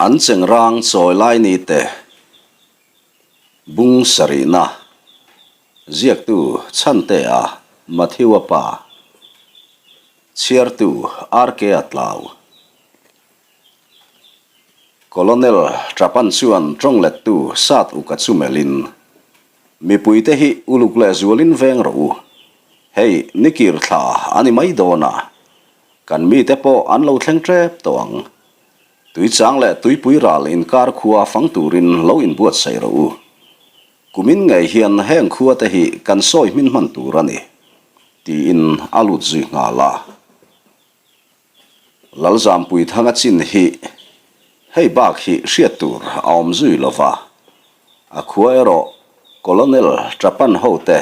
An chengrang chawi lai ni te bung sarihna ziaktu Chhantea Matthew-a pa chhiartu RK-a tlau. Colonel Trapan chuan tawng lettu sat uka chu melhin Mipuite hi uluk leh zualin veng rawh u. Hei nikir thla a ni mai dawn a, kan mite pawh an lo thleng tep tawh ang. Tuichang leh tuipui ral inkar khua fang turin lo inbuatsaih rawh u. Kumin ngei hian heng khuate hi kan sawi hmin hman tur a ni, tiin a lut zui nghal a. Lalzampui Thanga chin hi hei bak hi hriat tur a awm zui lo va, a khua erawh Colonel Trapan hote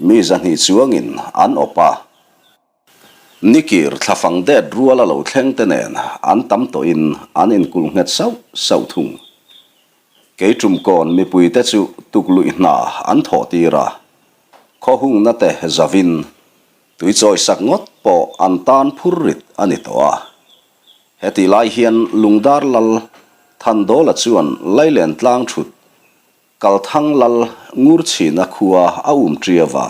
mi 200 chuangin an awp a. Nikir thlafang det ruala lo thleng te nen an tam tawhin an inkulh nghet sauh sauh thung. Kei tumkawn mipuite chu tukluih hna an thawh tir a, khawhungna te zavin tui chawisak ngawt pawh an tan phur rit a ni tawh a. Hetih lai hian Lungdar Lal Thandawla chuan Lailen tlang thut Kalthang Lal Ngurchhina khua a um ṭiau a,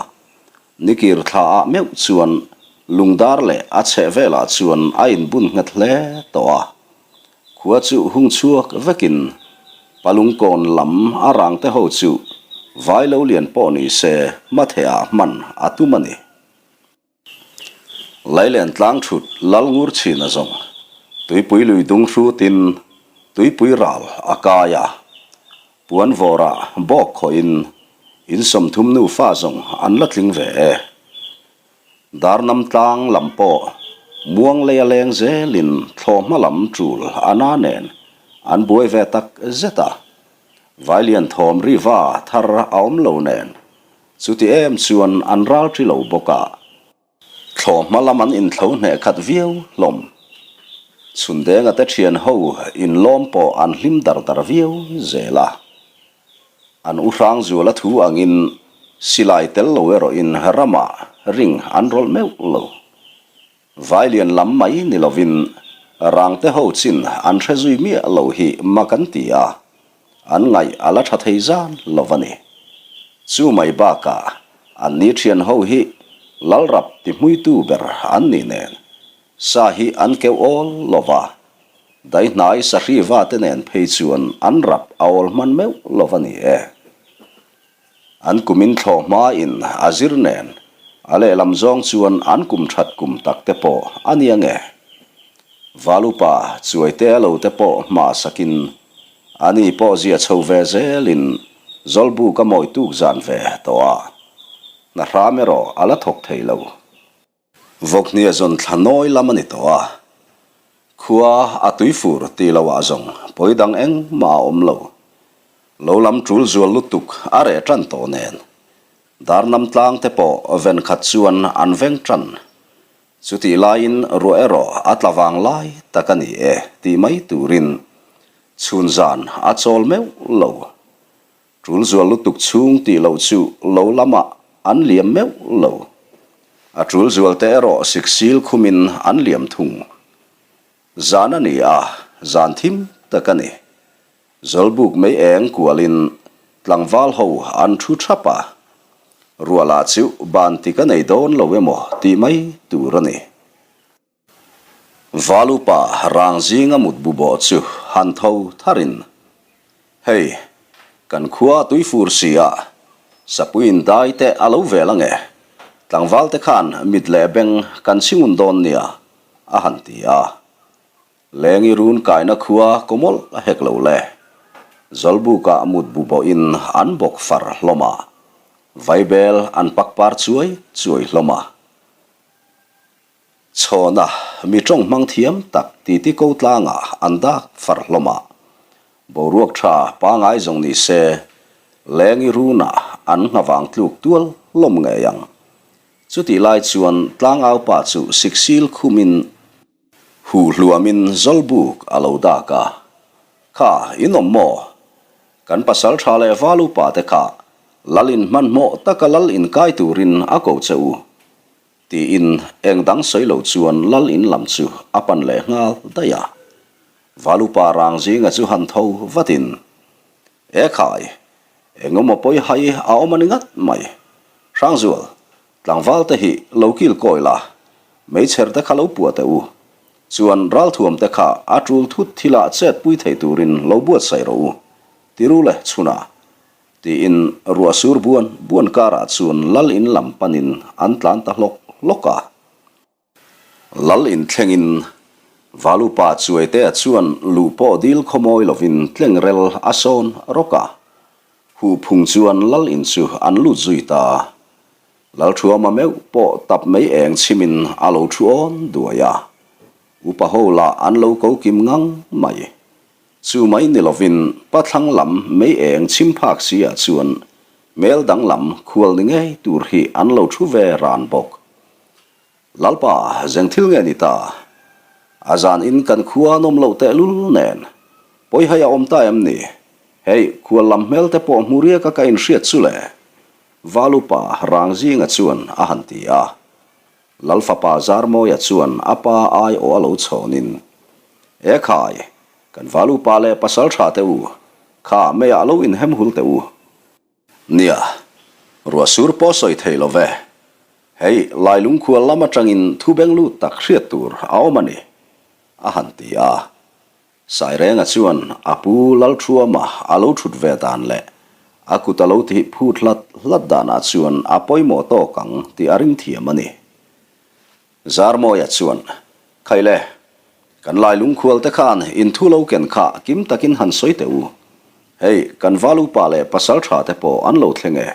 nikir thla ah meuh chuan Lungdar leh a chheh velah chuan a inbun nghet hle tawh a. Khua chu hung chhuak vekin Palungkawn lam a rangte ho chu vai lo lian pawh ni se hmathehah hman a tum a ni. Lailen tlang thut lal ngur chhin a zawng. Tuipui lui dung hrutin tuipui ral a kai a. Puan vawrah bawk khawhin in 30 nufa zawng an la tling ve e. Darnam tlang lam pawh muang lei a leng zelin thlawhhma lam tul a na nen an buai ve tak zet a. Vailian thawm riva thar a awm lo nen Chuti em chuan an ral ṭi lo bawk a, thlawhhma lam an inthlo hneh khat viau hlawm. Chhundenga te ṭhian ho inlawm pawh an hlim dar dar viau zel a. An u hrang zuala thu angin silai tel lo erawhin ramah ring an rawlh meuh lo. Vailian lam mai ni lovin rangte ho chin an hre zui miah lo hi mak an ti a, an ngaih a la tha thei zan lo a ni. Chu mai bakah an ni thian ho hi Lalrap ti hmuitu ber an ni nen sa hi an keuh awl lo va, daihnai sahriva te nen phei chuan an rap a awl hman meuh lo a ni e. An kumin thlawh hmain a zir nen, a lehlam zawng chuan an kum that kum tak te pawh a nia nge? Valupa chuaite a lo te pawh hma sakin a ni pawh zia chho ve zelin Zawlbuk a mawi tuk zan ve tawh a, hna hram erawh a la thawk thei lo. Vawkhnia zawn thla nawi lam a ni tawh a, khua a tui fur tih loh ah zawng pawi dang engmah a awm lo. Lo lam tul zual lutuk a reh tan tawh nen, Darnam tlang te pawh ven khat chuan an veng tan. Chutih laiin ruah erawh a tla vang lai tak a ni e tih mai turin chhun zan a chawl meuh lo. Tul zual lutuk chhung tih loh chu lo lamah an liam meuh lo. A tul zual te erawh siksil khumin an liam thung. Zan a ni a, zan thim tak a ni. Zawlbuk mei eng kualin tlangval ho an thu thap a, ruahlah chu ban tik a nei dawn lo emaw tih mai tur a ni. Valupa rang zinga mut bu bawh chu han tho tharin, Hei, kan khua tui fur si a, sapuiin dai te a lo vel ange, tlangval te khan mit leh beng kan chhingun dawn nia, a han ti a. Lengi run kaina khua kawmawlh a hek lo le. Zawlbukah mut bu bawhin an bawk far hlawm a, vaibel an pak par chuai chuai hlawm a. Chhawna mi tawng hmang thiam tak titi ko tlangah an dak far hlawm a, boruak tha pangai zawng ni se lengi runah an nghavang tluk tual hlawm ngei ang. Chutih lai chuan tlangau pa chu siksil khumin huh hluamin zawlbuk a lo dak a, Kha in awm maw? Kan pasal tha leh val upa te kha lal in hmanhmawh taka lal inkai turin a ko che u. Tiin eng dang sawi lo chuan lal in lam chu a pan leh nghal daih a. Valupa Rangzinga chu han tho vatin, E khai, engemaw pawi hai a awm a ni ngat mai. Hrangzual, tlangval te hi lo kil kawi la, meichher te kha lo puah teh u. Chuan ralthuam te kha a tul thut thilah chet pui thei turin lo buatsaih rawh u, ti ru le chhunah. Tiin ruah sur buan buan karah chuan lal in lam panin an tlan ta hlawk hlawk a. Lal in thlengin Valupa Chuaitea chuan luh pawh dil khawmawi lovin tlengrel a sawn rawk a. Huh phung chuan lal in chu an lut zui ta a. Lalthuama meuh pawh tap mai eng chhimin a lo thu awn duai a. Upa ho lah an lo ko kim ngang mai. Chu mai ni lovin pathlang lam mei eng chhim phak si ah chuan hmel danglam khual ni ngei tur hi an lo thu ve ran bawk. Lalpa, zeng thil nge ni ta? A zan in kan khua an awm loh tehlul nen. Pawihai a awm ta em ni? Hei, khual lam hmel te pawh hmu riak a ka inhriat chu le. Valupa Rangzinga chuan a han ti a. Lal fapa Zarmawia chuan a pa ai aw a lo chhawnin, E khai, kan val upa leh pasal tha teh u, kha meiah lo inhem hul teh u. Nia, ruah sur pawh sawi thei lo ve. Hei, Lailung khual lam atangin thu beng lut tak hriat tur a awm a ni, a han ti a. Sairenga chuan a pu Lalthuama a lo thut ve dan leh a kut a lo tih phut hlat hlat danah chuan a pawimawh tawk ang tih a ring thiam a ni. Zarmawia chuan, Khaile, kan lai lungkhual te khan in thu lo ken kha kim takin han sawi teh u. Hei, kan val upa leh pasal tha te pawh an lo thleng e,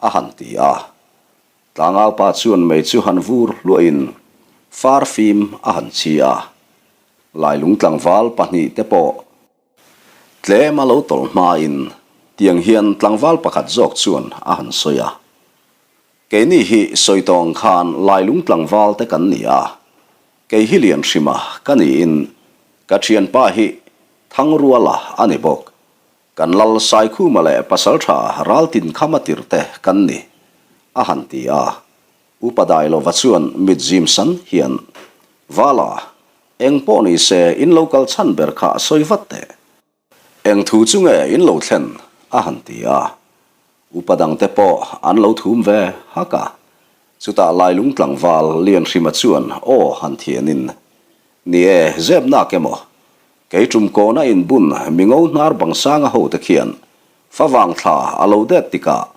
a han ti a. Tlangaupa chuan mei chu han vur hluahin far fim a han chi a. Lailung tlangval pahnihte pawh tlem a lo tawlh hmain tiang hian tlangval pakhat zawk chuan a han sawi a, Keini hi sawi tawng khan Lailung tlangval te kan ni a, kei hi Lianhrima ka niin ka thianpa hi Thangruala a ni bawk. Kan Lal Saikhuma leh Pasaltha Raltinkhama tirte kan ni, a han ti a. Upa Dailova chuan mit zim san hian, Vala, eng pawh ni se in lo kal chhan ber kha sawi vat teh. Eng thu chu nge in lo thlen? a han ti a. Upa dangte pawh an lo thum ve hak a. Chutah Lailung tlangval Lianhrima chuan aw han thianin, Ni e, zep nak emaw? Kei tum kawna inbun mingo hnar bangsanga hote khian Favang thla a lo det tikah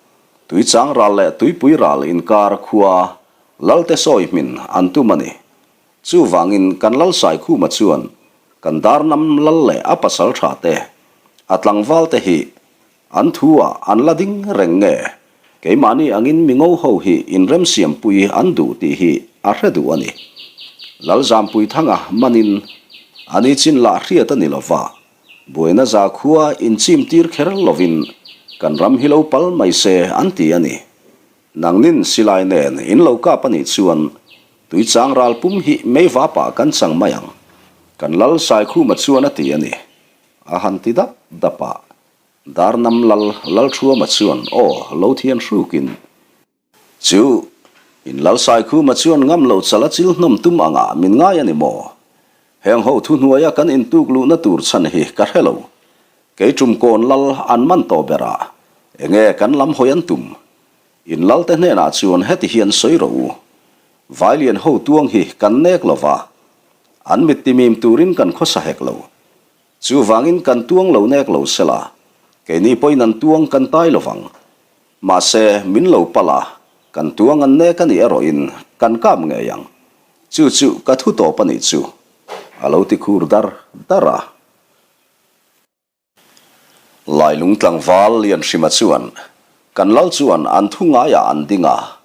Tuichang ral leh Tuipui ral inkar khua Lalte sawi hmin an tum a ni. Chuvangin kan Lal Saikhuma chuan kan Darnam Lal leh a pasal tha te, a tlangval te hi an thu ah an la ding reng nge? Keimahni angin mingo ho hi inremsiampui an duh tih hi a hre duh a ni. Lal Zampuithanga manin a ni chin lah hriat a ni lova, Buaina zakhua inchim tir kher lovin kan ram hi lo pal mai se an ti a ni. Nangnin silai nen in lo kap a nih chuan tuichang ral pum hi meivapah kan chang mai ang, kan lal Saikhuma chuan a ti a ni. A han ti dap dap a, Darnam lal Lalthuama chuan aw lo thian hrukin, Chu, in Lal Saikhuma chuan ngam lo chal a chil hnawm tum angah min ngai a ni maw? Heng ho thuhnuaia kan intuk luhna tur chhan hi ka hre lo. Kei tum kawn lal an man tawh berah enge kan lam hawi an tum? In lal te hnenah chuan heti hian sawi rawh u. Vailian ho tuang hi kan nek lo va, an mit timim turin kan khawsa hek lo. Chuvangin kan tuang lo nek lo sela, keini pawhin an tuang kan tai lo vang. Mahse, min lo palh a, kan tuang an nek a nih erawhin kan kap ngei ang. Chu chu ka thu tawp a nih chu, a lo ti khur dar dar a. Lailung tlangval Lianhrima chuan, Kan lal chuan an thu ngaiah an ding a,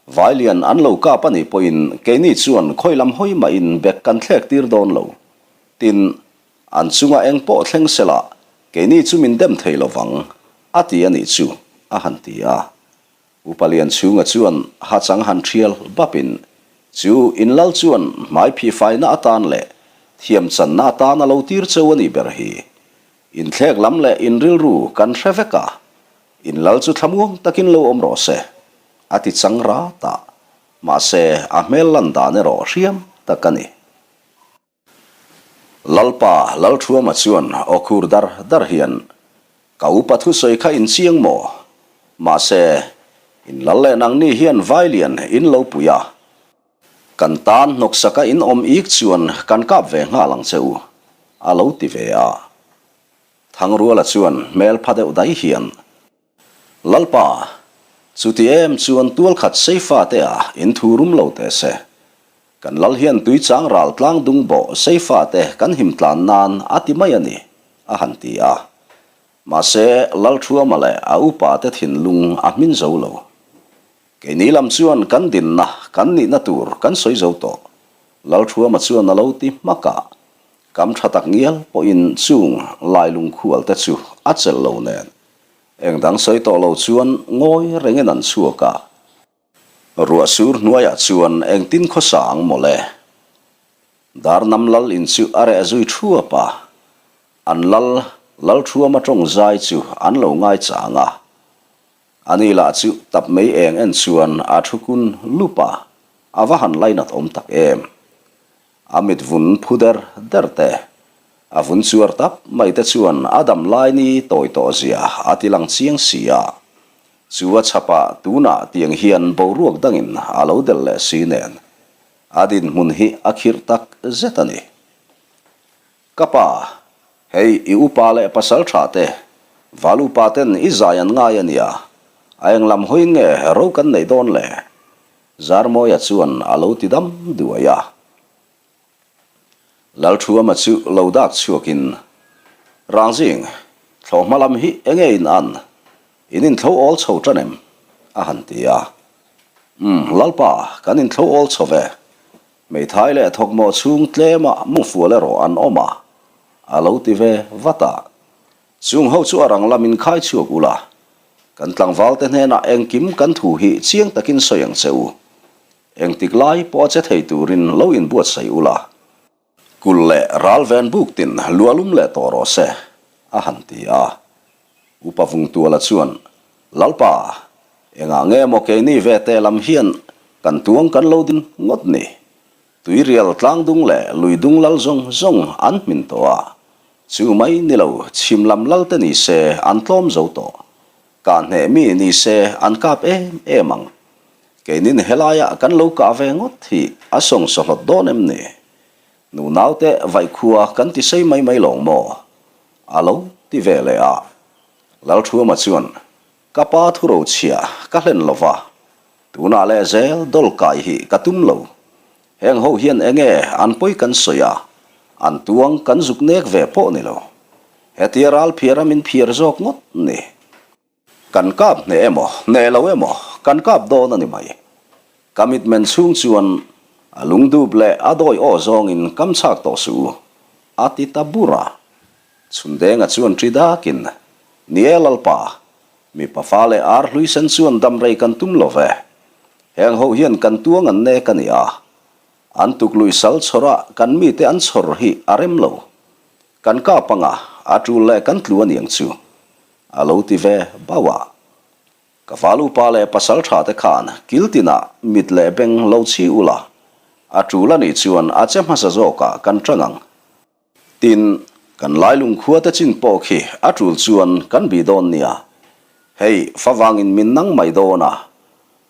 Vailian an lo kap a nih pawhin keini chuan khawi lam hawi mahin bek kan thlek tir dawn lo. Tin, An chunga eng pawh thleng sela, keini chu min dem thei lo vang, a ti a nih chu, a han ti a. Upa Lianchhunga chuan hachang han thial bapin, Chu in lal chuan hmai phihfaina atan leh thiamchanna atan a lo tir cheu a nih ber hi. Inthlek lam leh in rilru kan hre vek a, in lal chu thlamuang takin lo awm rawh se, a ti chang rat a. Mahse, a hmel lan dan erawh hriam tak a ni. Lalpa Lalthuama chuan aw khur dar dar hian, Ka upa thusawi kha in chiang maw? Mahse, in lal leh nangni hian Vailian in lo pui a. Kan tan hnawksaka in awm ik chuan kan kap ve nghal ang che u, a lo ti ve a. Thangruala chuan hmel pha deuh dai hian, Lalpa, chuti em chuan tualkhat seifa te ah in thu rum lo teh se. Kan lal hian tuichang ral tlang dung bawh seifa te kan him tlan nan a ti mai a ni, a han ti a. Mahse, Lalthuama leh a upa te thinlung a hmin zo lo. Keini lam chuan kan dinna, kan nihna tur kan sawi zo tawh. Lalthuama chuan a lo ti hmak a, kam tha tak ngial pawhin chung lailung khual te chu a chelh lo nen. Eng dang sawi tawh lo chuan ngawi rengin an chhuak a. Ruah sur hnuaiah chuan engtin khawsa ang mawle. Darnam lal in chu a reh zui thuap a, an lal Lalthuama tawng zai chu an lo ngaichang a. Ani lah chu tap mei eng en chuan a thu kun lup a, a va han lainat awm tak em. A mit vun phu der der te, a vun chuar tak mai te chuan a dam lai ni tawi tawh zia a ti lang chiang si a. Chu a chhapah tunah tiang hian boruak dangin a lo delh leh si nen, a dinhmun hi a khirh tak zet a ni. Ka pa, hei i upa leh pasal tha te, val upa ten i zai an ngai a nia, a eng lam hawiin nge ro kan neih dawn le? Zarmawia chuan a lo ti dam duai a. Lalthuama chu lo dak chhuakin, Rangzing, thlawhhma lam hi enge in an? In inthlo awl chho tan em? a han ti a. Umm, Lalpa, kan inthlo awl chho ve. Hmeithai leh thawkmawh chhung tlema mungfual erawh an awm a, a lo ti ve vat a. Chung ho chu a rang lamin khai chhuak ula, kan tlangvalte hnenah engkim kan thu hi chiang takin sawi ang che u. Engtik lai pawh a che thei turin lo inbuatsaih ula. Kul leh ral ven buk tin lualum leh tawh rawh se, a han ti a. Upa Vungtuala chuan, Lalpa, engah nge maw keini ve te lam hian kan tuang kan lo din ngawt ni? Tuirial tlangdung leh luidung lal zawng zawng an hmin tawh a, chu mai ni lo chhim lam lal te ni se an tlawm zo tawh. Kah hneh mi ni se an kap em em ang. Keinin helaiah kan lo kah ve ngawt hi a sawngsawhlawt dawn em ni? Nu naute vaikhua kan ti sei mai mai lawng maw? A lo ti ve leh a. Lalthuama chuan, Ka pa thuro chhia ka hlen lo va, tunah leh zel dawl kai hi ka tum lo. Heng ho hian enge an pawi kan sawi a, an tuang kan zuk nek ve pawh ni lo. Hetia ral phiar a min phiar zawk ngawt ni. Kan kap hneh emaw, hneh lo emaw, kan kap dawn a ni mai. Ka mitmen chhung chuan a lungdup leh a dawi aw zawngin kam chhak tawh suh u, a ti ta bur a. Chhundenga chuan ṭi dakin, Ni e Lalpa, mipa fa leh ar hlui sen chuan dam rei kan tum lo ve. Heng ho hian kan tuang an nek a ni a. An tukluih sal chhawrah kan mite an chhawr hi a rem lo. Kan kap anga, a ṭul leh kan tlu a niang chu. A lo ti ve bauh a. Ka val upa leh pasal tha te khan kil tinah mit leh beng lo chhi ula, a tul a nih chuan a che hmasa zawkah kan tang ang. Tin, kan lailung khua te chin pawh khi a tul chuan kan bih dawn nia. Hei, favangin min nang mai dawn a,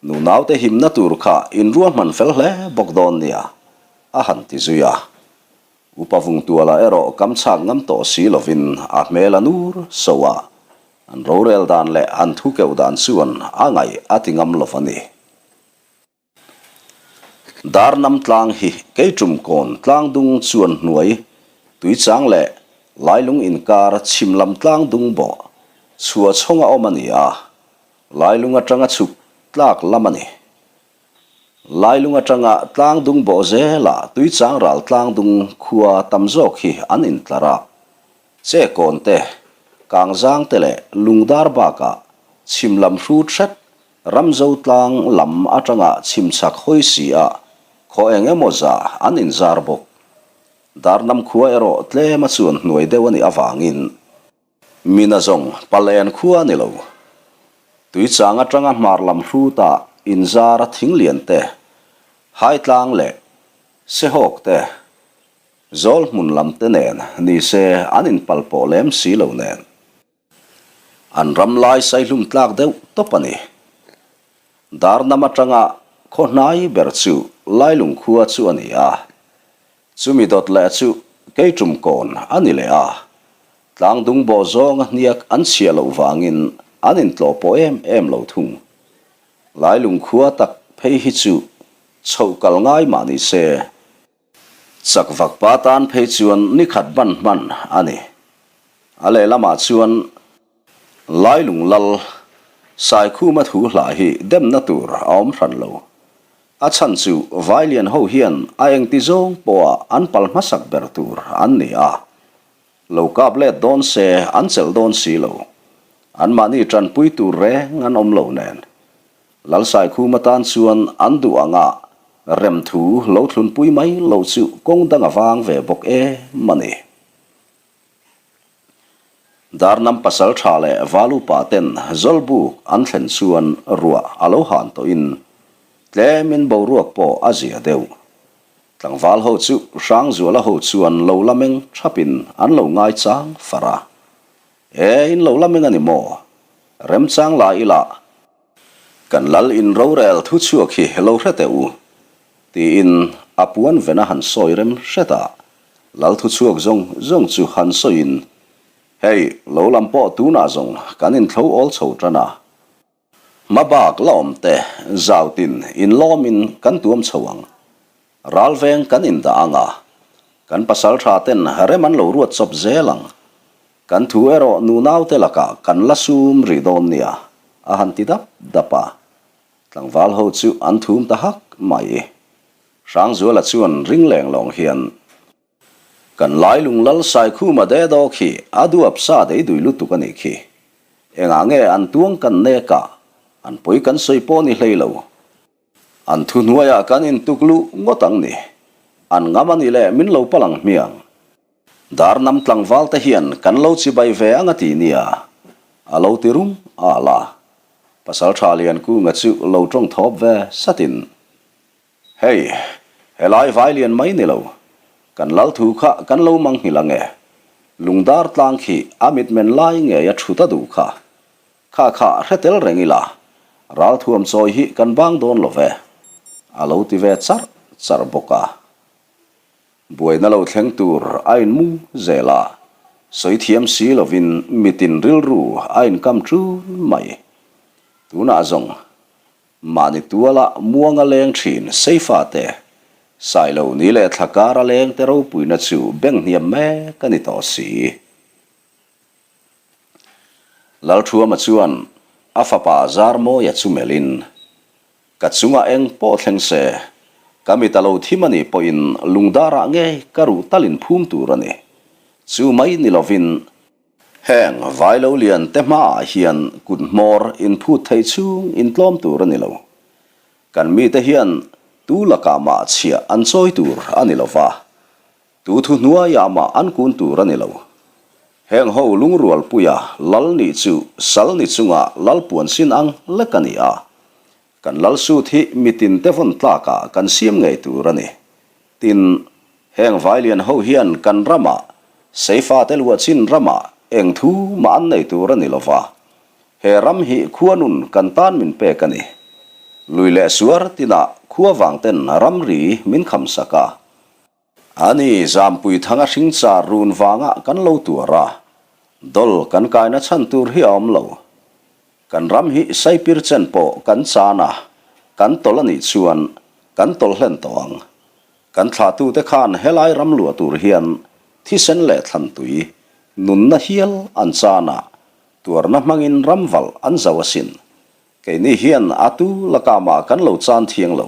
nu naute himna tur kha inruahman fel hle bawk dawn nia, a han ti zui a. Upa Vungtuala erawh kam chhak ngam tawh si lovin a hmel a nur so a, an rorel dan leh an thu keuh dan chuan a ngaih a ti ngam lo a ni. Darnam tlang hi Keiṭumkawn tlangdung chuan hnuai Tuichang leh Lailung inkar chhim lam tlangdung bawh chhuah chhawnga awm a ni a, Lailung aṭanga chhuk tlak lam a ni. Lailung atanga tlangdung bawh zela tuichang ral tlangdung khua tam zawk hi an intlar a. Chekawn te, Kangzang te leh Lungdar bakah chhim lam hrut hret Ramzo tlang lam atanga chhim chhak hawi si a khaw eng emaw za an inzar bawk. Darnam khua erawh tlema chuan hnuai deuh a nih avangin Mina zawng Palen khua a ni lo. Tuichang atanga hmar lam hruta inzar thing lian te, Haitlang leh Sehawk te. Zawl hmun lam te nen ni se an inpal pawh lem si lo nen. An ram lai saihlum tlak deuh tawp a ni. Darnam atanga khaw hnai ber chu Lailung khua chu a ni a. Chumi dawt leh chu Keitum kawn a ni leh a. Tlangdung bawh zawnga hniak an chhiah loh vangin an intlawh pawh em em lo thung. Lailung khua tak phei hi chu chhoh kal ngai mah ni se. Chak vak pa tan phei chuan ni khat ban hman a ni. A lehlamah chuan Lailung lal Saikhuma thu hla hi demna tur a awm hran lo. A chhan chu Vailian ho hian a engti zawng pawha an pal hmasak ber tur an ni a. Lo kap let dawn se an chelh dawn si lo. Anmahni tanpui tur reng an awm lo nen. Lalsaikhum atan chuan an duh anga remthu lo thlunpui mai lo chu kawng dang a vang ve bawk em a ni. Darnam pasal tha leh valupa ten Zawlbuk an thlen chuan ruah a lo han tawhin tlemin boruak pawh a zia deuh. Tlangval ho chu Hrangzuala ho chuan lo la meng thapin an lo ngaichang far a. E, in lo la meng a ni maw? Remchang la ila, kan lal in rorel thu chhuak hi lo hre teh u, tiin a puan ven a han sawi rem hret a, lal thu chhuak zawng zawng chu han sawiin, Hei, lo lam pawh tunah zawng kan inthlo awl chho tan a, Hmabak la awm te zautin inlawmin kan tuam chho ang. Ralveng kan indah ang a, kan pasaltha ten rem an lo ruat chawp zel ang. Kan thu erawh nunaute lakah kan la sum rih dawn nia, a han ti dap dap a. Tlangval ho chu an thum ta hak mai. Hrangzuala chuan ring leng lawng hian. Kan Lailung Lal Saikhuma de dawk hi a duap sa dei dui lutuk a nih khi. Engah nge an tuang kan nek a, an pawi kan sawi pawh ni hlei lo. An thuhnuaiah kan intuk luh ngawt ang ni. An ngam a nih leh min lo pal ang hmiang. Darnam tlangval te hian kan lo chibai ve ang a ti nia, a lo ti rum al a. Pasaltha Liankunga chu lo tawng thawp ve satin. Hei, helai vai lian mai ni lo. Kan lal thu kha kan lo mang nghilh ang e. Lungdar tlang khi a mitmen lai ngei a thut a duh kha. Kha kha hre tel reng ila, ralthuam chawi hi kan bang dawn lo ve. A lo ti ve charh charh bawk a. Buaina lo thleng tur a inmung zel a, sawi thiam si lovin mitin rilru a inkam ṭun mai. Tunah zawng Mahni tuala muanga leng thin Seifa te, Sailo ni leh thla kara leng te ropuina chu beng hniam mek a ni tawh si. Lalthuama chuan a fapa Zarmawia chu melhin, Ka chungah eng pawh thleng se, ka mit a lo thim a nih pawhin lungdarah ngei ka ruh talin phum tur a ni. Chu mai ni lovin, Heng vailo lian te hmaah hian kut hmawr inphut theih chhung intlawm tur a ni lo. Kan mite hian tu lakah mah chhiah an chawi tur a ni lo va, tu thu hnuaiah mah an kun tur a ni lo. Heng ho lungrualpuia lal nih chu sal ni chunga lal puan sin ang lek a ni a. Kan lal sut hi mitin te vawn tlakah kan siam ngei tur a ni. Tin, heng vailian ho hian kan ramah, Seifate luahchin ramah eng thu mah an nei tur a ni lo va. He ram hi khua nun kan tan min pek a ni. Lui leh suar tinah khua vang ten ramri min kham sak a. Ani Zampui thanga hringchar run vangah kan lo tuar a, dol kan kaina chhan tur hi a awm lo. Kan ram hi saipir chen pawh kan chan a, kan tawlh a nih chuan kan tawlh hlen tawh ang. Kan thlahtute khan helai ram luah tur hian thisen leh thlantui, nunna hial an chan a, tuarna hmangin ram valh an zo asin. Keini hian a tu lakah mah kan lo chan thiang lo.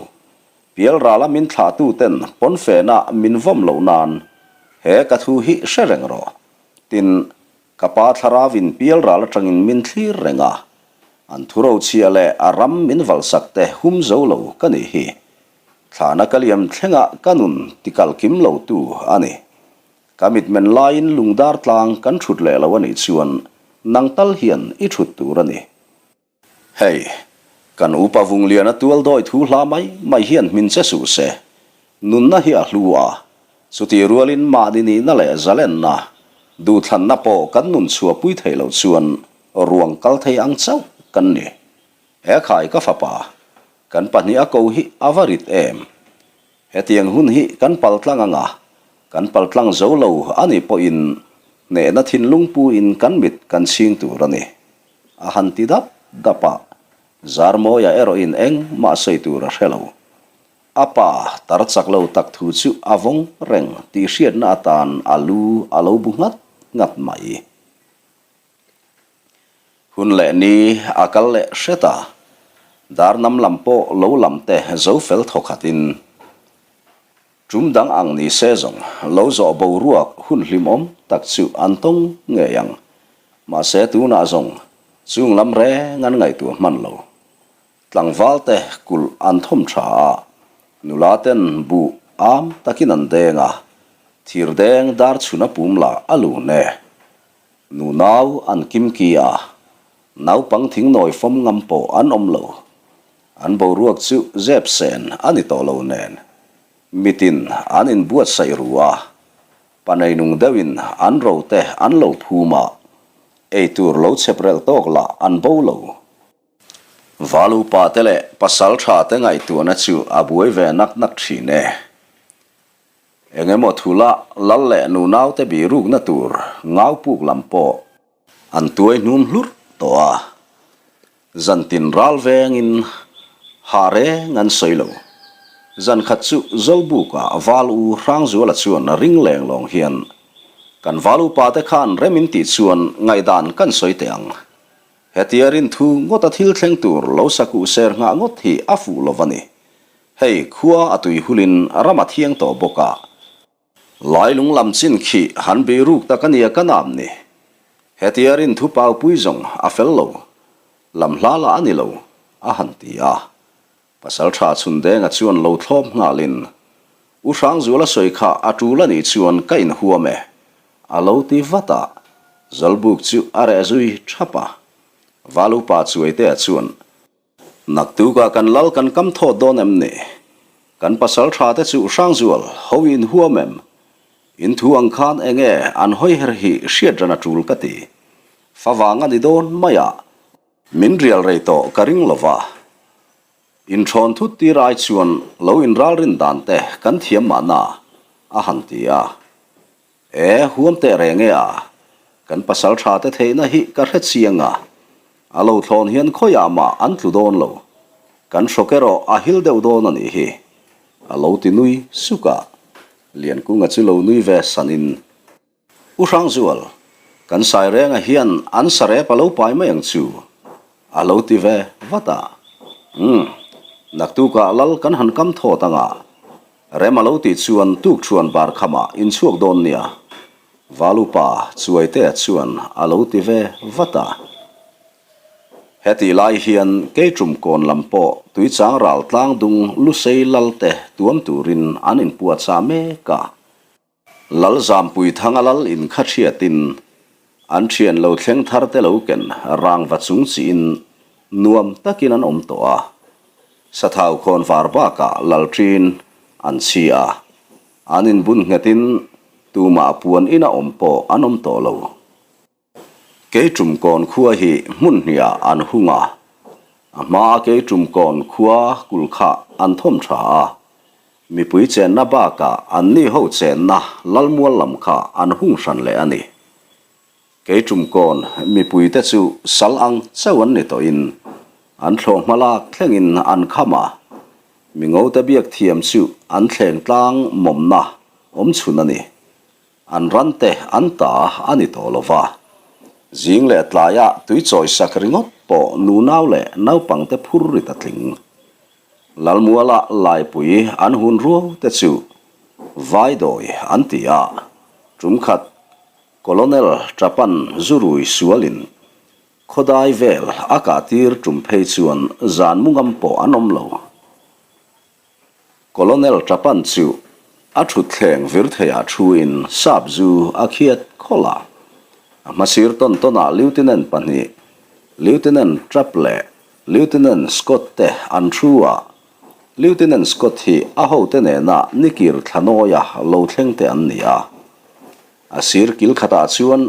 Pialrala min thlahtuten pawnfena min vawm loh nan he ka thu hi hre reng rawh. Tin, Ka pa thlarauin pialral atangin min thlir reng a, an thurochhia leh a ram min valsak te hum zo lo ka nih hi. Thlana ka liam thlengah ka nun tikal kim lo tu a ni. Ka mitmen laiin lungdar tlang kan thut leh lo a nih chuan nang tal hian i thut tur a ni. Hei, kan upa Vungliana tual dawi thu hla mai mai hian hmin che suh se. Nunna hi a hlu a. Chutih rualin mahni nihna leh zalenna, duhthlanna pawh kan nun chhuahpui theih loh chuan ruang kal thei ang chauh kan ni. He khai ka fapa, kan pahniha ko hi a va rit em? Hetiang hun hi kan paltlang anga kan paltlang zo lo a nih pawhin hnehna thinlung puin kan mit kan chhing tur a ni. A han ti dap dap a, Zarmawia erawhin engmah sawi tur a hre lo. A pa tar chak lo tak thu chu a vawng reng tih hriatna atan a lu a lo bu nghat nghat mai. Hun leh ni a kal leh hret a, dar nam lam pawh lo lam te zo fel thaw khatin tum dang ang ni se zawng lo zawh boruak hun hlimawm tak chu an tawng ngei ang. Mahse tunah zawng chung lam reng an ngaihtuah hman lo. Tlangval te kulh an thawm tha a, nula ten buh am takin an deng a, thir deng dar chhun a pum lah a lun e. Nunau an kim ki a, naupang thingnawi fawm ngam pawh an awm lo. An boruak chu zep sen a ni tawh lo nen, mitin an inbuatsaih ru a, panei nung deuhin an ro te an lo phum a, eitur lo chhep relh tawk lah an bo lo. Valupa te leh pasal tha te ngaihtuahna chu a buai ve nak nak thin e. Eng emaw thula lal leh nunaute bihrukna tur ngau puk lam pawh an tuai hnum hlurh tawh a, zantin ral vengin ha reng an sawi lo. Zan khat chu Zawlbuka val u Hrangzuala chuan ring leng lawng hian, Kan val upa te khan rem in tih chuan ngaihdan kan sawi teh ang. Hetia rinthu ngawta thil thleng tur lo sakuh ser nghah ngawt hi a fuh lo va ni. Hei, khua a tui hulin ram a thiang tawh bawk a. Lailung lam chin khi han bei ruk tak a nia ka nam ni. Hetia rin thu paupui zawng a fel lo. Lam hla lah a ni lo, a han ti a. Pasal tha Chhundenga chuan lo thlawp nghalin, U Hrangzuala sawi kha a tul a nih chuan ka inhuam e, a lo ti vat a. Zawlbuk chu a reh zui thap a. Valupa Chuaitea chuan, Naktukah kan lal kan kam thawt dawn em ni? Kan pasal tha te chu Hrangzual ho in huam em? In thu ang khan enge an hawi her hi hriat ran a tul ka ti. Favang a ni dawn mai a, min rial rei tawh ka ring lo va. Inthawn thut tir ai chuan lo inralrin dan te kan thiam mahna, a han ti a. E, huam teh reng e a, kan pasal tha te theihna hi ka hre chiang a, a lo thlawn hian khawiah mah an tlu dawn lo, kan hrawk erawh a hil deuh dawn a nih hi, a lo ti nui suk a, Liankunga chu lo nui ve sanin, U Hrangzual, kan Sairenga hian an sarep a lo pai mai ang chu, a lo ti ve vat a, Umm, naktukah lal kan han kam thawt ang a, Rem a lo tih chuan tukṭhuan bar khamah in chhuak dawn nia, Valupa Chuaitea chuan a lo ti ve vat a. Hetih lai hian Keiṭum kawn lam pawh tuichang ral tlang dung Lusei Lalte tuam turin an inpuahchah mek a. Lal Zampui Thanga lal in kha hriatin an thian lo thleng thar te lo ken rangva chung chiin nuam takin an awm tawh a. Sathau khawn var bakah lal ṭin an chhi a, an inbun nghetin tumah puan ina awm pawh an awm tawh lo. Keiṭumkawn khua hi hmun hniah an hung a, a hmaa Keiṭumkawn khua kulh kha an thawm ṭha a, mipui chenna bakah anni ho chenna Lalmual lam kha an hung hran leh a ni. Keiṭumkawn mipuite chu sal ang chauh an ni tawhin an thlawh hma lak thlengin an kham a, mingote biak thiam chu an thleng tlang mawmna awmchhun a ni. An ran te an ta a ni tawh lo va, zing leh tlaiah tui chawi sak ringawt pawh nunau leh naupang te phur rit a tling. Lalmuala laipui an hun ruau te chu Vaidawi an ti a, tum khat Colonel Trapan zurui sualin khawdai vel a kah tir tum phei chuan zan mu ngam pawh an awm lo. Colonel Trapan chu a thutthleng vir theiah thuin sap zu a khiat khawlh a. A hmasir tawn tawnah Lieutenant pahnih, Lieutenant Trapp leh Lieutenant Scott te an thu a. Lieutenant Scott hi a hote nena nikir thlanawia lo thleng te an ni a. A sir kil khatah chuan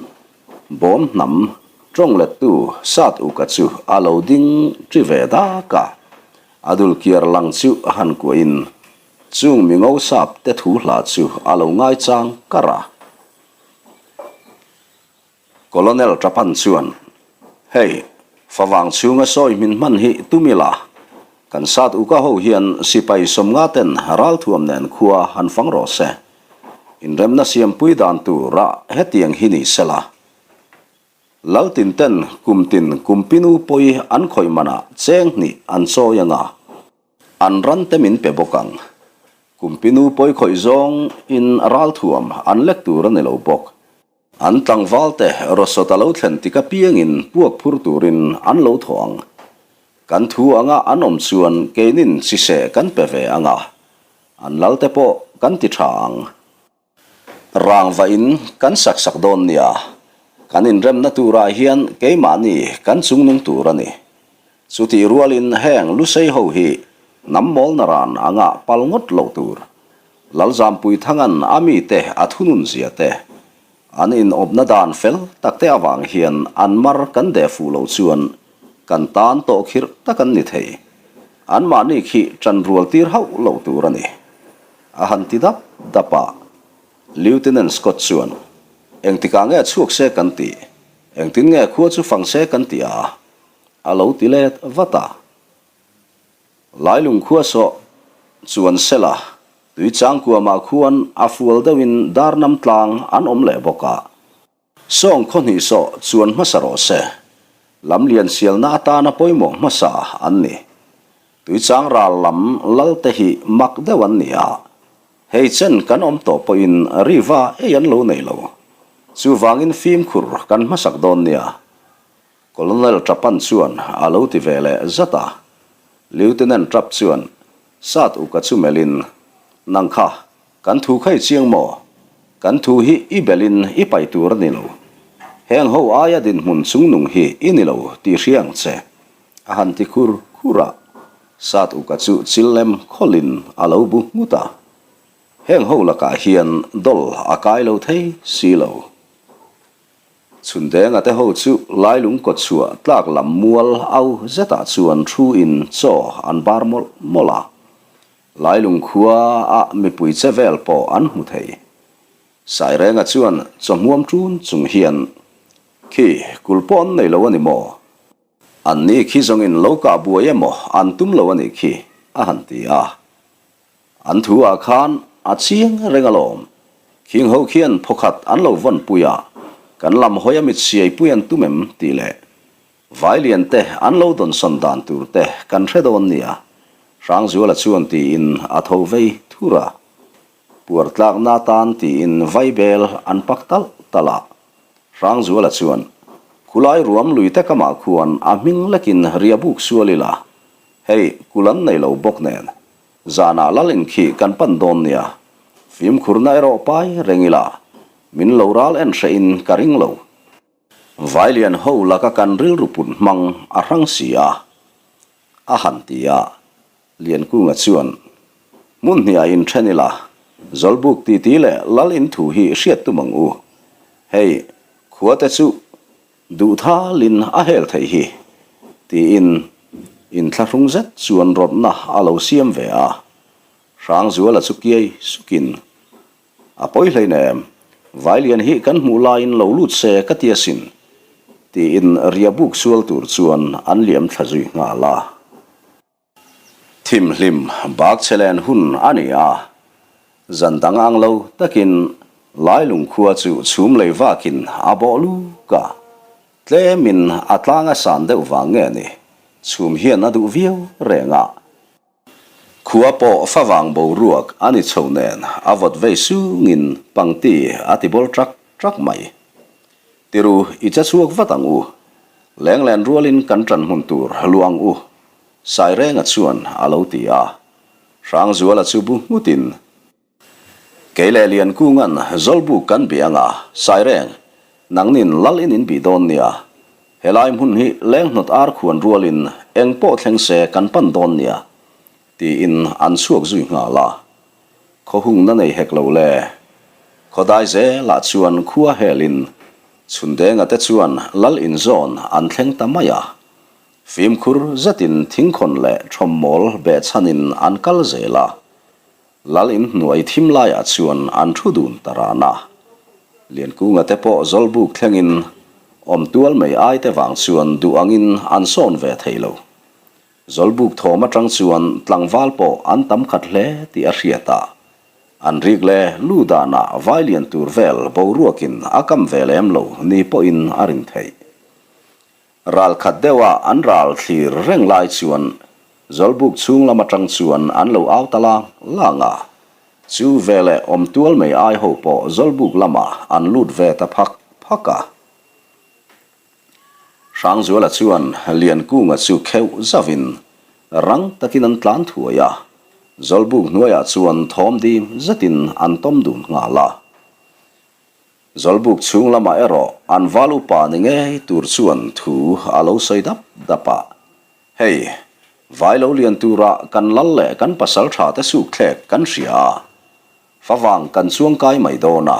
bawm hnam tawng lettu Sat Uka chu a lo ding ṭi ve dak a. A dul kiar lang chu a han kuahin chung mingo sap te thu hla chu a lo ngaichang kar a. Colonel Trapan chuan, Hei, favang chhunga sawi hmin hman hi tum ila, kan sat uka ho hian sipai sawmnga ten ralthuam nen khua han fang rawh se. Inremna siampui dan tura hetiang hi ni sela. Laltin ten kum tin kumpinu pawi an khawih manah cheng hnih an chawi anga, an ran te min pe bawk ang. Kumpinu pawi khawih zawng in ralthuam an lek tur a ni lo bawk. An tlangvalte rawsawt a lo thlen tik apiangin puak phur turin an lo thaw ang. Kan thu anga an awm chuan keinin chiseh kan pe ve ang a, an lalte pawh kan ti tha ang. Rangva in kan sak sak dawn nia, kan inremna turah hian keimahni kan chungnung tur a ni. Chutih rualin heng Lusei ho hi hnam mawlna ran anga pal ngawt loh tur. Lalzampui Thangan a mite a thunun zia te, an inawpna dan fel tak te avang hian an mar kan deh fuh loh chuan kan tan tawh khirh tak an ni thei. Anmahni khi ṭan rual tir hauh loh tur a ni. A han ti dap dap a. Lieutenant Scott chuan, Engtikah nge chhuak se kan tih? Engtin nge khua chu fang se kan tih a? A lo ti let vat a. Lailung khua sawh chuan sela tui changkuamah khuan a fual deuhin darnam tlang an awm leh bawk a. Sawng khaw hnih sawh chuan hmasa rawh se. Lamlian sialna atana pawimawh hmasa an ni. Tuichang ral lam lal te hi mak deuh an ni a. Hei chen kan awm tawh pawhin riva ei an lo nei lo. Chuvangin fimkhur kan hmasak dawn nia. Colonel Trapan chuan a lo ti ve leh zat a. Lieutenant Trapp chuan Sat Uka chu melhin, Nang kha, kan thu kha i chiang maw? Kan thu hi i belhin i pai tur a ni lo. Heng ho aia dinhmun chungnung hi i ni lo tih hria ang che, a han ti khur khur a. Sat Uka chu chil lem khawlhin a lo bu nghut a. Heng ho lakah hian dawl a kai lo thei si lo. Chhundenga te ho chu Lailung kawtchhuah tlak lam mual au zetah chuan thu in chaw an bar mawlh mawlh a. Lailung khua a mipui che vel pawh an hmu thei. Sairenga chuan chaw hmuam ṭun chung hian, Khi, kul pawh an nei lo a ni maw? An ni khi zawngin lo kah buai emaw an tum lo a nih khi, a han ti a. An thu ah khan a chiang reng alawm. Khing ho khian phawkhat an lo vawn pui a, kan lam hawi a mit siai pui an tum em tih leh Vailian te an lo dawnsawn dan tur te kan hre dawn nia, Hrangzuala chuan tiin a tho vei thur a. Puar tlakna atan tiin vaibel an pak talh talh a. Hrangzuala chuan, Khulai ruam lui te kamah khuan a hming lekin riabuk sual ila, hei kul an nei lo bawk nen, Zanah lal inkhih kan pan dawn nia, fimkhurna erawh pai reng ila, min lo ral en hreh in ka ring lo. Vailian ho laka kan rilru put hmang a hrang si a, a han ti a. Liankunga chuan, Hmun hniah in then ila, Zawlbuk titi leh lal in thu hi hriat tum ang u. Hei, khua te chu Duhthalin a hel theih hi, tiin inthlahrung zet chuan rawtna a lo siam ve a. Hrangzuala chu kiai sukin, A pawi hleinem, Vailian hi kan hmuh laiin lo lut se ka ti asin, tiin riabuk sual tur chuan an liam thla zui nghal a. Thimhlim bak che len hun a ni a, zan dang ang lo takin Lailung khua chu chhum lei vakin a bawh luk a, tlemin a tlang a san deuh vang nge ni, chhum hian a duh viau reng a. Khua pawh favang boruak a ni chho nen a vawt vei sungin pangti a ti bawl trak trak mai. Tiru i che chhuak vat ang u, lenglen rualin kan ṭan hmun tur luah ang u Sairenga chuan a lo ti a, Hrangzuala chu bu nghutin, Kei leh Liankunga'n Zawlbuk kan bih ang a, Saireng, nangnin lal in in bih dawn nia. Helai hmun hi lenghnawt ar khuan rualin eng pawh thleng se kan pan dawn nia. Tiin an chhuak zui nghal a. Khaw hungna nei hek lo le. Khaw dai zelah chuan khua helin Chhundenga te chuan lal inzawn an thleng ta mai a. Fimkhur zetin thingkhawn leh thawmmawl behchhanin an kal zel a. Lal inhnuai thim laiah chuan an thu dun ta ran a. Liankunga te pawh Zawlbuk thlengin awmtual mei ai te vang chuan duh angin an sawn ve thei lo. Zawlbuk thawm atang chuan tlangval pawh an tam khat hle tih a hriat a. An rik leh lu danah vai lian tur vel boruakin a kam ve lem lo ni pawhin a rin theih. Ral khat deuha an ral thlir reng lai chuan Zawlbuk chhung lam atang chuan an lo au ta lang lang a. Chu veleh awm tual mai ai ho pawh Zawlbuk lamah an lut ve ta phak phak a. Hrangzuala chuan Liankunga chu kheuh zauhin rang takin an tlan thuai a, Zawlbuk hnuaiah chuan thawm dim zetin an tawm dun nghal a. Zawlbuk chhung lamah erawh an val upa ni ngei tur chuan thu a lo sawi dap dap a, Hei, vai lo lian tura kan lal leh kan pasal tha te sukthlek kan hria a, Favang kan chuang kai mai dawn a,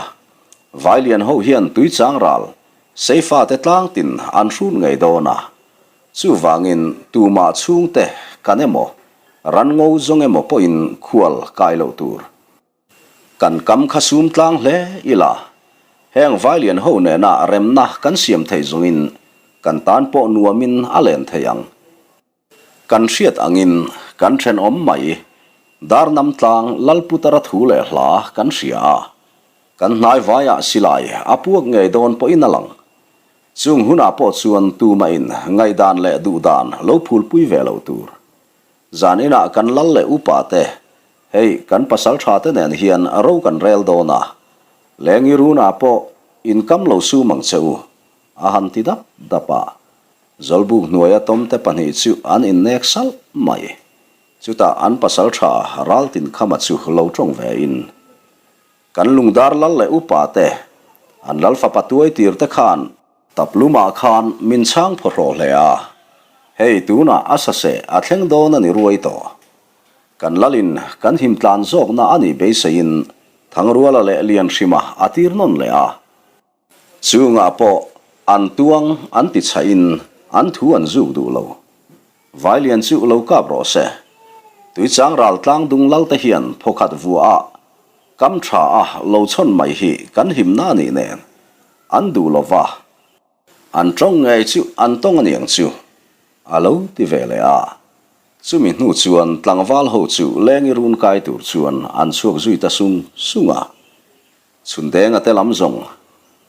Vailian ho hian tui chang ral Seifa te tlang tin an hrut ngei dawn a, chuvangin tumah chhungte kan emaw, ran ngo zawng emaw pawhin khual kai loh tur. Kan kam kha sum tlang hle ila, heng Vailian ho nena remna kan siam thei zawngin kan tan pawh nuamin a len thei ang. Kan hriat angin kan thenawm mai Darnam tlang Lalputara thu leh hla kan hria a, kan hnai vaiah silai a puak ngei dawn pawhin a lang. Chung hunah pawh chuan tumahin ngaihdan leh duhdan lo phulpui ve lo tur. Zan inah kan lal leh upa te, hei kan pasal tha te nen hian ro kan rel dawn a, Lengi runah pawh inkam lo sum ang che u, a han ti dap dap a. Zawlbuk hnuaia tawmte pahnih chu an innek salh mai. Chutah an pasal tha Raltinkhama chu lo tawng ve in, Kan lungdar lal leh upa te, an lal fapa tuai tir te khan taplumah khan min chhang phaw hrawh hle a, hei tunah a saseh a thleng dawn a ni ruai tawh. Kan lalin kan him tlan zawkna a nih beiseiin Thangruala leh Lianhrima a tir nawn leh a. Chungah pawh an tuang an ti chhahin an thu an zuk duh lo. Vailian chu lo kap rawh se. Tuichang ral tlang dung lal te hian phawkhat vuah a, kam tha a lo chhawn mai hi kan himna a nih nen an duh lo va, an tawng ngei chu an tawng a niang chu a lo ti ve leh a. Chumi hnu chuan tlangval ho chu lengi run kai tur chuan an chhuak zui ta sung sung a. Chhundenga te lam zawng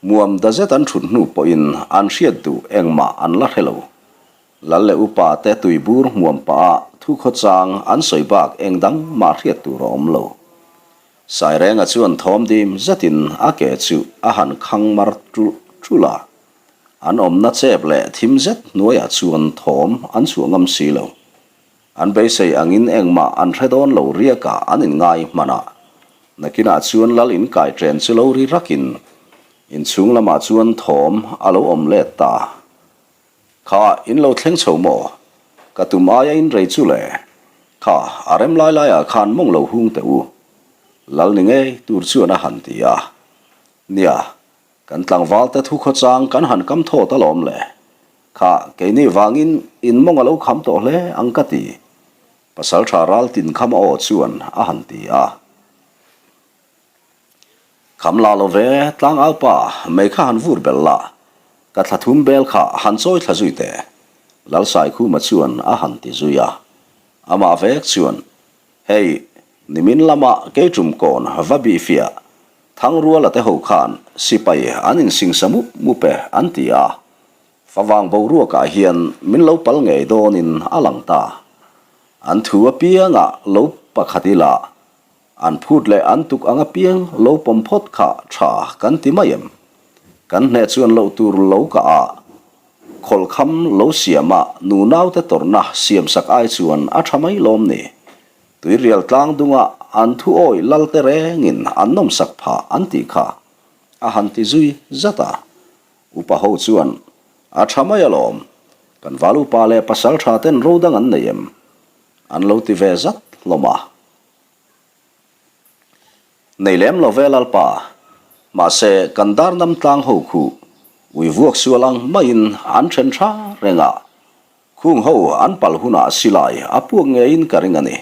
muam da zet an thut hnu pawhin an hriat duh engmah an la hre lo. Lal leh upa te tuibur hmuam pah a thukhawchang an sawi bak eng dang mah hriat tur a awm lo. Sairenga chuan thawm dim zetin a ke chu a han khang mar ṭulh ṭulh a. An awmna chep leh thim zet hnuaiah chuan thawm an chhuah ngam si lo. An beisei angin engmah an hre dawn lo riakah an inngai hman a. Nakinah chuan lal in kai ṭen chu lo ri rakin inchhung lamah chuan thawm a lo awm let ta. Kha in lo thleng chho maw? Ka tum aia in rei chu le. Kha a rem lai laiah khan mawng lo hung teh u. Lal ni ngei tur chuan a han ti a. Nia, Kan tlangvalte thu khawchang kan han kam thawt alawm le. Kha, keini vangin in mawng a lo kham tawh hle ang ka ti. Pasaltha ral tin kham a aw chuan a han ti a. Kham la lo ve, tlangau pa, mei kha han vur bel la, ka thla thum bel kha han chawi thla zui teh. Lalsaikhuma chuan a han ti zui a. Amah vek chuan, Hei, nimin lama keiṭum kawn va bihfiah Thangruala te ho khan sipai an insingsa mup mup e an ti a, favang boruakah hian min lo pal ngei dawnin a lang ta. An thu apiangah lo pakhat ila, an phut leh an tuk ang apiang lo pawm phawt kha tha kan ti mai em? Kan hneh chuan loh tur lo kah a, khawlhkham lo siama nunaute tawrhna siamsak ai chuan a tha mai lawm ni? Tuirial tlang dunga an thu awih lal te rengin an nawmsak phah an tih kha a han ti zui zat a. Upa ho chuan, A tha mai alawm, kan val upa leh pasal tha ten ro dang an nei em? An lo ti ve zat hlawm a. Nei lem lo ve Lalpa, mahse kan dar nam tlang ho khu ui vuak sual ang maiin an then tha reng a, khung ho an pal hunah silai a puak ngeiin ka ring a ni.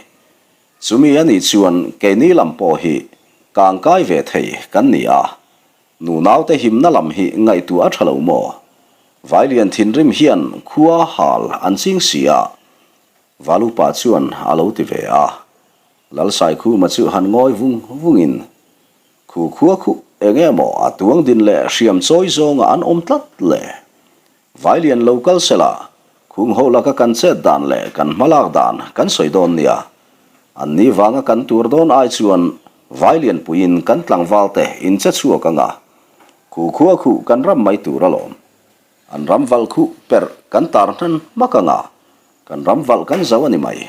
Chumi a nih chuan keini lam pawh hi kangkai ve thei kan ni a, Nunaute himna lam hi ngaihtuah a tha lo maw? Vailian thinrim hian khua hal an ching si a, Valupa chuan a lo ti ve a. Lalsaikhuma chu han ngawi vung vungin, Khu khua khuh eng emaw a tuang din leh hriam chawi zawnga an awm tlat le? Vailian lo kal sela, khung ho laka kan chet dan leh kan hmalak dan kan sawi dawn nia. An ni vanga kan tur dawn ai chuan Vailian puiin kan tlangval te in che chhuak anga, khu khua khuh kan ram mai tur alawm. An ram valh khuh perh kan tar hnan hmak anga, kan ram valh kan zo a ni mai,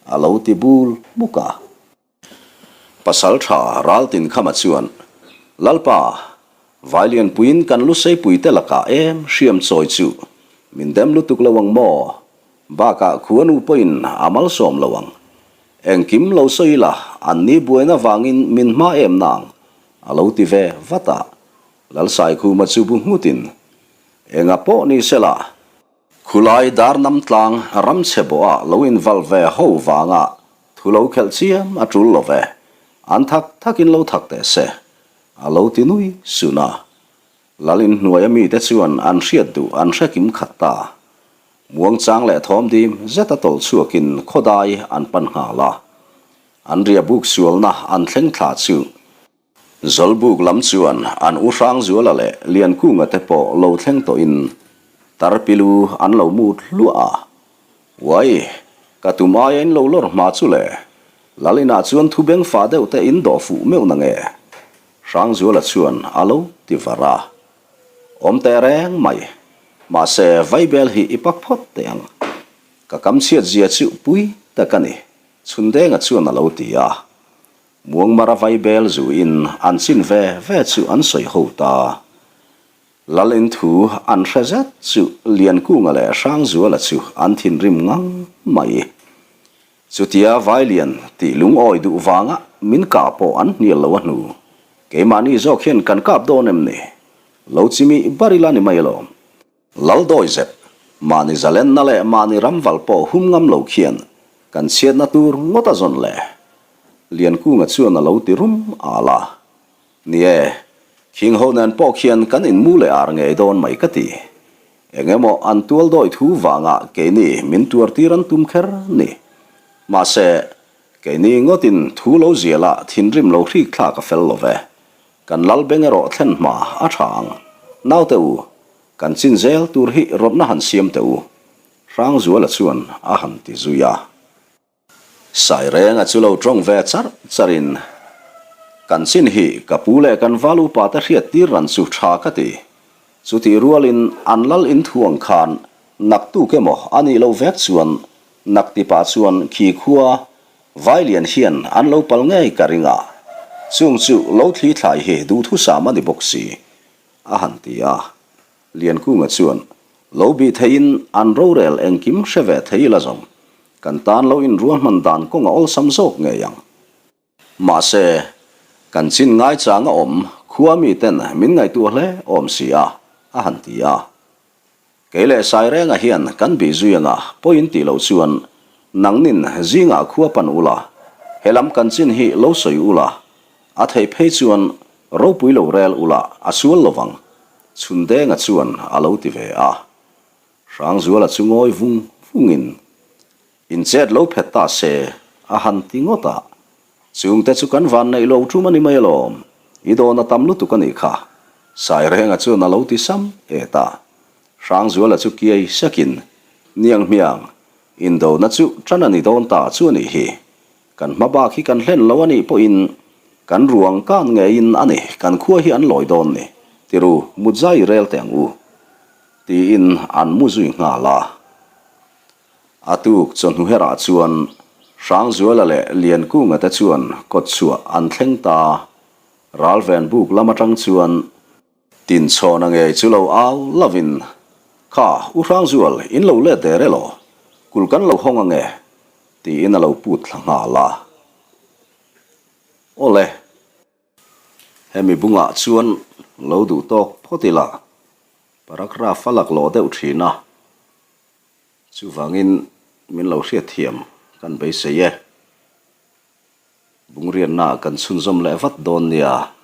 a lo ti bul hmuk a. Pasal tha Raltinkhama chuan, Lalpa, Vailianpuiin kan Luseipuite lakah em hriam chawi chu min dem lutuk lo ang maw? Bakah khuanu pawhin a malsawm lo ang. Engkim lo sawi ila an ni buaina vangin min hma em nang, a lo ti ve vat a. Lalsaikhuma chu bu nghutin, Enga pawh ni sela, Khulai darnam tlang ram chhe bawha lo invalh ve ho vanga thu lo khelh chiam a tul lo ve, an thak thakin lo thak teh se, a lo ti nui sun a. Lal inhnuaia mite chuan an hriat duh an hre kim khat ta. Muangchang leh thawm dim zeta tawlh chhuakin khawdai an pan nghal a. An ria buk sualna an thleng thla chu. Zawlbuk lam chuan an U Hrangzuala leh Liankunga te pawh lo thleng tawhin Tarpilu an lo mut hluah a. Uai, ka tum aia in lo lawr hma chu le, Lal inah chuan thu beng fah deuh te in dawh fuh meuh na nge? Hrangzuala chuan a lo ti var a. Awm teh reng mai, mahse Vaibel hi i pak phawt teh ang. Ka kam chhiat zia chu pui tak a ni, Chhundenga chuan a lo ti a. Muangmara vaibel zuin an chin ve ve chu an sawi ho ta. Lal in thu an hre zet chu Liankunga leh Hrangzuala chu an thinrim ngang mai. Chutia Vailian tih lungawi duh vanga min kah pawh an hnial lo a hnu. Keimahni zawk hian kan kap dawn em ni? Lo chimi bar ila ni mai alawm. Lal dawi zep, mahni zalenna leh mahni ramval pawh hum ngam lo khian kan chhiatna tur ngawt a zawn le. Liankunga chuan a lo ti rum al a. Ni e, khing ho nen pawh khian kan inmu leh ar ngei dawn mai ka ti. Eng emaw an tual dawi thu vangah keini min tuar tir an tum kher ni. Mahse, keini ngawtin thu lo zialah thinrim lo hrik thlak a fel lo ve. Kan lal beng erawh thlen hma a tha ang. Naute u, kan chin zel tur hi rawtna han siam teh u, Hrangzuala chuan a han ti zui a. Sairenga chu lo tawng ve char charin, Kan chin hi ka pu leh kan val upa te hriat tir ran chu tha ka ti. Chutih rualin an lal in thu ang khan naktuk emaw a nih loh vek chuan naktipa chuan khi khua Vailian hian an lo pal ngei ka ring a, chung chu lo thli thlai hi duhthusam a ni bawk si, a han ti a. Liankunga chuan, Lo bih theiin an rorel engkim hre ve thei ila zawng, kan tan lo inruahman dan kawng a awlsam zawk ngei ang. Mahse, kan chin ngaichang a awm khua miten min ngaihtuah hle awm si a, a han ti a. Kei leh Sairenga hian kan bih zui anga pawiin tih loh chuan nangnin zingah khua pan ula, helam kan chin hi lo sawi ula, a theih phei chuan ropui lo rel ula a sual lovang, Chhundenga chuan a lo ti ve a. Hrangzuala chu ngawi vung vungin Inchet lo phet ta se, a han ti ngawt a. Chungte chu kan van neih lo tum a ni mai alawm, i dawn a tam lutuk a nih kha. Sairenga chuan a lo ti sam et a. Hrangzuala chu kiai sekin, Niang hmiang, indona chu tan a ni dawn ta chu a nih hi. Kan hma bak hi kan hlen lo a nih pawhin kan ruang kan ngeiin a ni, kan khua hi an lawi dawn ni. Tiru, mut zai i rel teh ang u. Tiin an mu zui nghal a. A tuk chawhnu herah chuan Hrangzuala leh Liankunga te chuan kawtchhuah an thleng ta. Ralven buk lam atang chuan Tinchhawna ngei chu lo au lovin, Kha, U Hrangzual, in lo let der elaw? Kul kan lo hawng ange. Tiin a lo put thla nghal a. Awle, hemi bungah chuan lo duh tawk phawt ila, paragraph a laklawh deuh thin a. Chuvangin min lo hriatthiam kan beisei e. Bungrianna kan chhunzawm leh vat dawn nia.